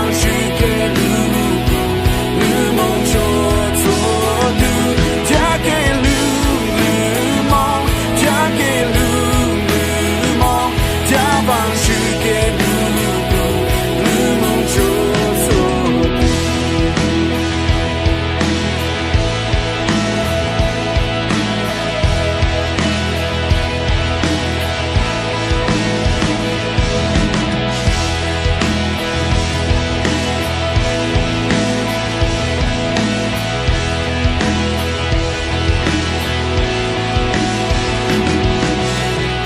Vajtswv kev lug, lug moog tsua txhua tug, ca kev lug, lug moog, ca kev lug, lug moog, ca Vajtswv kev lug, lug moog tsua txhua tug.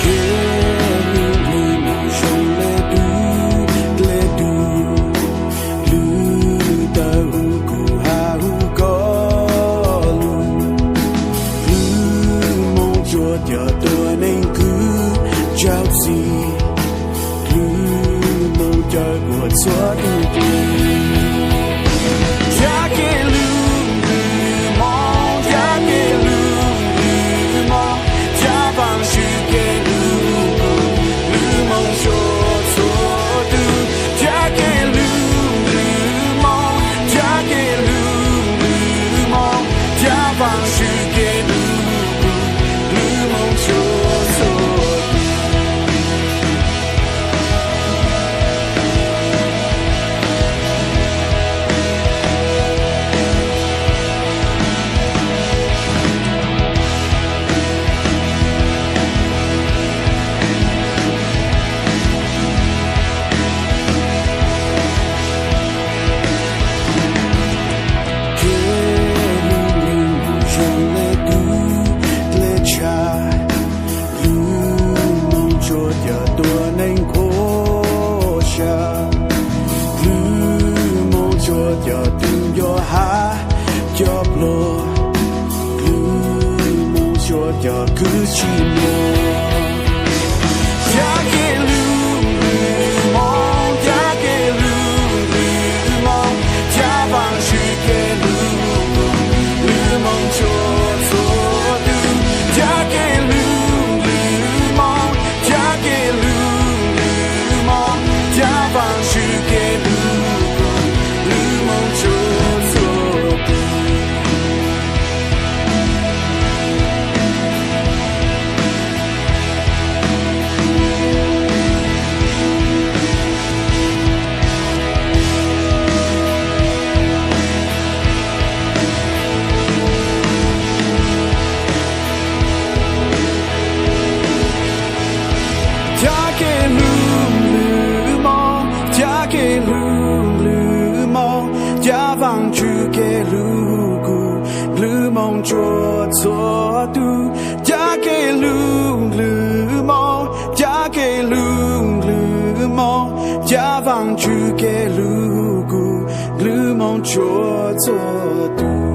Kev lug, lug moog zoo le tug, le tug, lug tawm huv kuv hab huv koj lug, lug moog tsua cov tuab neeg kws tsaug txim, lug moog cov kuas txhua tug tug. Ca kev lug, lug moog, ca kev lug, lug moog, ca Vajtswv kev lug, lug moog tsua txhua tug. Ca kev lug, lug moog, ca kev lug, lug moog, ca Vajtswv kev lug, lug moog tsua txhua tug. Kev lug, lug moog zoo le tug, le tshaj, lug moog tsua cov tuab neeg khuab sab, lug moog tsua cov tug nco hab cov pluag, lug moog tsua cov kws tsim muaj. Ca kev lug, lug moog, ca kev lug, lug moog, ca Vajtswv kev lug, lug moog tsua txhua tug. Ca kev lug, lug moog, ca kev lug, lug moog, ca Vajtswv kev lug, lug moog tsua txhua tug. Ca kev lug, lug moog, ca kev lug, lug moog, ca Vajtswv kev lug, lug moog tsua txhua tug. Ca kev lug, lug moog, ca kev lug, lug moog, ca Vajtswv kev lug, lug moog tsua txhua tug.